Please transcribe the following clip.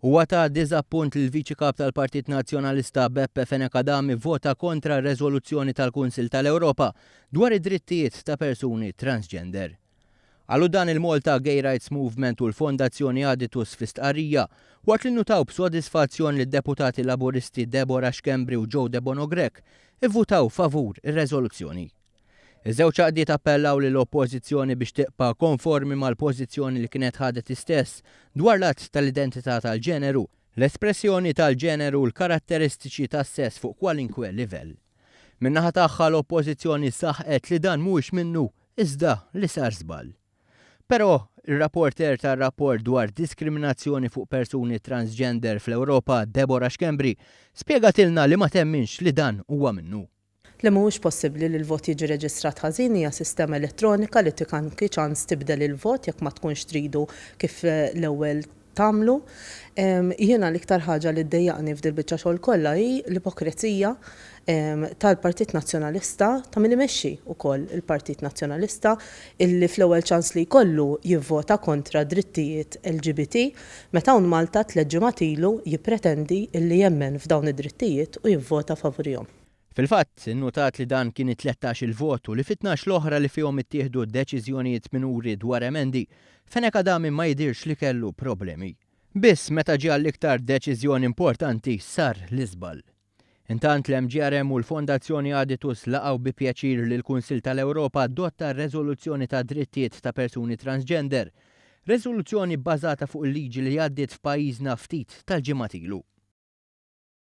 Huwa ta' diżappunt li l-Viċi Kap tal-Partit Nazzjonalista Beppe Fenech Adami vvota kontra r-reżoluzzjoni tal-Kunsill tal-Ewropa dwar id-drittijiet ta' persuni transgender. Qalu dan il-Malta Gay Rights Movement u l-Fondazzjoni Aditus fi stqarrija, waqt li nnutaw b'sodisfazzjon li d-Deputati Laburisti Deborah Schembri u Joe Debono Grech ivvutaw favur ir-reżoluzzjoni. Iż-żewġ għaqdiet appellaw lill-Oppożizzjoni biex tibqa' konformi mal-pożizzjoni li kienet ħadet hi stess dwar l-Att tal-Identità tal-Ġeneru, l-espressjoni tal-ġeneru u l-karatteristiċi tas-sess fuq kwalinkwe livell. Min-naħa tagħha l-Oppożizzjoni saħqet li dan mhuwiex minnu iżda li sar żball. Però, ir-rapporteur tar-rapport dwar diskriminazzjoni fuq persuni transgender fl-Ewropa, Deborah Schembri, spjegatilna li ma temminx li dan huwa minnu. Le mhuwiex possibbli li l-vot jiġi reġistrat ħażin, hija sistema elettronika li tik anki ċans tibdel il-vot jekk ma tkunx tridu kif l-ewwel tagħmlu. Jiena l-iktar ħaġa li ddejjaqni f'dil-biċċa xogħol kollha hi l-ipokrezija tal-Partit Nazzjonalista, ta' min imexxi wkoll il-Partit Nazzjonalista, illi fl-ewwel ċans li jkollu jivvota kontra drittijiet LGBT, meta hawn Malta tlett ġimgħat ilu jippretendi illi jemmen f'dawn id-drittijiet u jivvota favurihom. Fil-fatt, innutat li dan kien it-tlettax-il vot u li fit-tnax l-oħra li fihom ittieħdu deċiżjonijiet minuri dwar emendi, Fenech Adami ma jidhirx li kellu problemi. Biss meta ġie għall-iktar deċiżjoni importanti sar l-iżball. Intant l-MGRM u l-Fondazzjoni Aditus laqgħu bi pjaċir li l-Kunsill tal-Ewropa adotta r-reżoluzzjoni tad-drittijiet ta' persuni transgender, reżoluzzjoni bbażata fuq il-liġi li għaddiet f'pajjiżna ftit tal-ġimgħat ilu.